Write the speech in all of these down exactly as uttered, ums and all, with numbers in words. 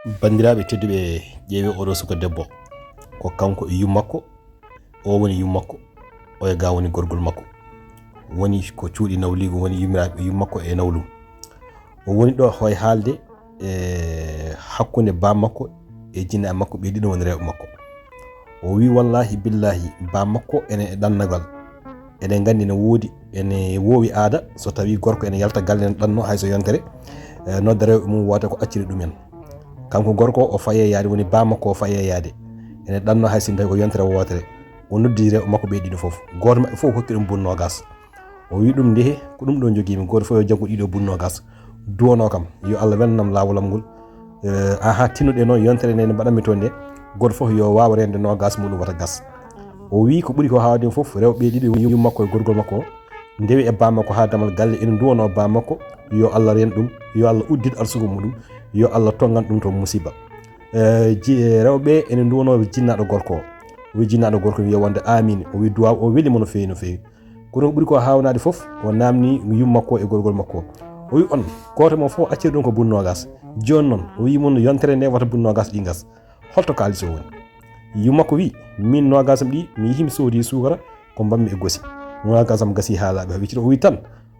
Banndiraaɓe tedduɓe, ƴeewee oɗo suka debbo. Ko kanko e yummakko, o woni yummakko, o e ga woni gorgol makko. Woni ko cuuɗi nawliigu, woni yummiraaɓe yummakko e nawlum. O woni ɗo hoy haalde e hakkunde bammakko e jinaa makko, ɓe ɗiɗo woni rewɓe makko. O wi, "Wallahi billahi, bammakko ene e ɗannagal. Eɗen nganndi ene woodi, ene woowi aada, so tawi gorko ene yalta galle ene ɗanno hay so yontere, eh, nodda rewɓe mum woote ko acciri ɗumen. Kanko gorko o faye yaade, woni bammakko o faye yaade. Ene ɗanno hay so tawi ko yontere wootere. O noddi rewɓe makko ɓe ɗiɗo fof. Gooto maɓɓe fof hokki ɗum buun noogas." O wi ɗum, "Ndehe, ko ɗum ɗo jogiimi, gooto fof yo jaggu ɗiɗo buun noogas. Duwanoo kam, yo Allah welnanam laawol am ngol. Eh, aha, tinnuɗe noon, yontere nde nde mbaɗanmi toon nde, gooto fof yo waaw reende noogas muɗum wata gas." O wi ko ɓuri ko haawde fof, rewɓe ɗiɗo, yummakko e gorgol makko o, ndewi e bammakko haa damal galle, ene nduwanoo bammakko, yo Allah reen ɗum, yo Allah uddit arsugu muɗum, yo Allah tonngan ɗum toon musiba. Eh, ji-, rewɓe ene nduwanoo jinnaaɗo gorko o. O wi jinnaaɗo gorko o, yo wonde amiin. O wi duwaaw o weli mo no feewi, no feewi. Kono ko ɓuri ko haawnaade fof, o naamni yummakko e gorgol makko. O wi on, gooto mo fof acciri ɗum ko buun noogas. Jooni noon, o wi mon yontere nde wata buun noogas ɗi gas. Holto kaalis o woni? Yummakko wi, min noogas am ɗi, mi yehi mi soodi suukara, ko mbaɗmi e gosi. Noogas am gasi haa laaɓi, haa wecciti. O wi tan,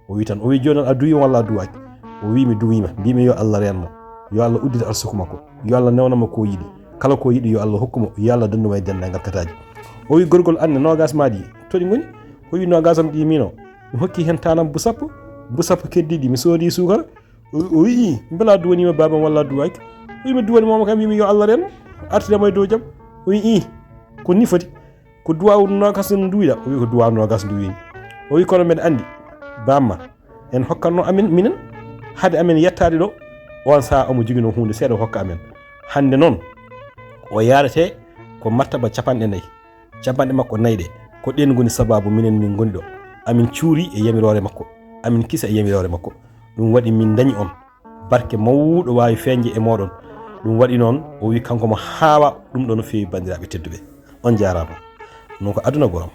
o wi tan, o wi jooni noon a duwi walla a duwaaki? O wi mi duwiima, mbimi yo Allah reen mo. Yo Allah uddit arsuku makko. Yo Allah newnan mo ko yiɗi. Kala ko yiɗi yo Allah hokku mo, yo Allah dandu mo e denndaangal kataaji. O wi gorgol an ne noogas ma ɗi, to ɗi ngoni? O wi noogas am ɗi mino. Mi hokki heen tanam bu sappo, bu sappo keddiiɗi, mi soodi suukara. O, o wi, "Mbela duwaniima baabam walla duwaaki?" O wi, "Mi duwani mo kam, mbimi yo Allah reen mo. Artire mo e dow jam." O wi, "Ii, ko ni foti. Ko duwaaw noogas no nduwiɗa?" O wi, "Ko duwaaw noogas nduwimi." O wi, "Kono mbeɗa anndi bamma en hokkatno amen minen, hade amen yettaade ɗo, on saha omo joginoo huunde seeɗa o hokka amen. Hannde noon, o yaarete ko martaba capanɗe nayi. Capanɗe makko nayi ɗe, ko ɗeen ngoni sabaabu minen min ngoni ɗo. Amin cuuri e yamiroore makko, amin kisa e yamiroore makko. Ɗum waɗi min ndañi on. Barke mawɗo waawi feeñde e mooɗon." Ɗum waɗi noon, o wi kanko mo haawa ɗum ɗo no feewi, banndiraaɓe tedduɓe. On njaaraama. Ɗum ko aduna goram.